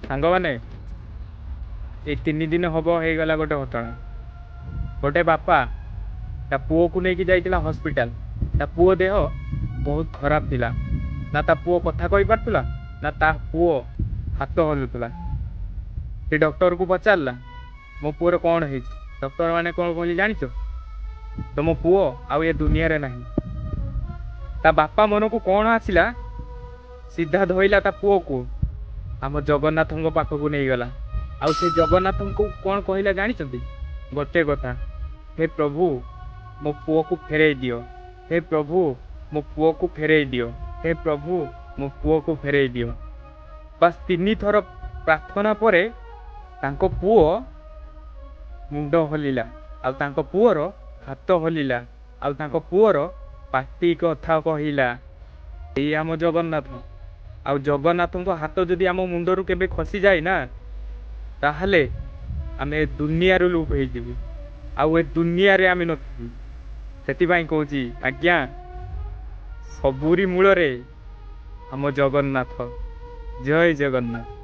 ସାଙ୍ଗମାନେ, ଏଇ 3 ଦିନ ହବ ହେଇଗଲା ଗୋଟେ ଘଟଣା। ଗୋଟେ ବାପା ତା ପୁଅକୁ ନେଇକି ଯାଇଥିଲା ହସ୍ପିଟାଲ। ତା ପୁଅ ଦେହ ବହୁତ ଖରାପ ଥିଲା। ନା ତା ପୁଅ କଥା କହିପାରୁଥିଲା, ନା ତା ପୁଅ ହାତ ହଲୁଥିଲା। ସେ ଡକ୍ଟରକୁ ପଚାରିଲା, "ମୋ ପୁଅର କ'ଣ ହେଇଛି?" ଡକ୍ଟର ମାନେ କ'ଣ କହିଲେ ଜାଣିଛ? "ତମ ପୁଅ ଆଉ ଏ ଦୁନିଆରେ ନାହିଁ।" ତା ବାପା ମନକୁ କ'ଣ ଆସିଲା, ସିଧା ଧଇଲା ତା ପୁଅକୁ, ଆମ ଜଗନ୍ନାଥଙ୍କ ପାଖକୁ ନେଇଗଲା। ଆଉ ସେ ଜଗନ୍ନାଥଙ୍କୁ କ'ଣ କହିଲା ଜାଣିଛନ୍ତି? ଗୋଟେ କଥା, "ହେ ପ୍ରଭୁ, ମୋ ପୁଅକୁ ଫେରେଇ ଦିଅ। ହେ ପ୍ରଭୁ, ମୋ ପୁଅକୁ ଫେରେଇ ଦିଅ। ହେ ପ୍ରଭୁ, ମୋ ପୁଅକୁ ଫେରେଇ ଦିଅ।" ବାସ୍, ତିନିଥର ପ୍ରାର୍ଥନା ପରେ ତାଙ୍କ ପୁଅ ମୁଣ୍ଡ ହଲିଲା, ଆଉ ତାଙ୍କ ପୁଅର ହାତ ହଲିଲା, ଆଉ ତାଙ୍କ ପୁଅର ପାଟି କଥା କହିଲା। ଏଇ ଆମ ଜଗନ୍ନାଥ। ଆଉ ଜଗନ୍ନାଥଙ୍କ ହାତ ଯଦି ଆମ ମୁଣ୍ଡରୁ କେବେ ଖସିଯାଏ ନା, ତାହେଲେ ଆମେ ଏ ଦୁନିଆରୁ ଲୋପ ହେଇଯିବୁ, ଆଉ ଏ ଦୁନିଆରେ ଆମେ ନଥିବୁ। ସେଥିପାଇଁ କହୁଛି ଆଜ୍ଞା, ସବୁରି ମୂଳରେ ଆମ ଜଗନ୍ନାଥ। ଜୟ ଜଗନ୍ନାଥ।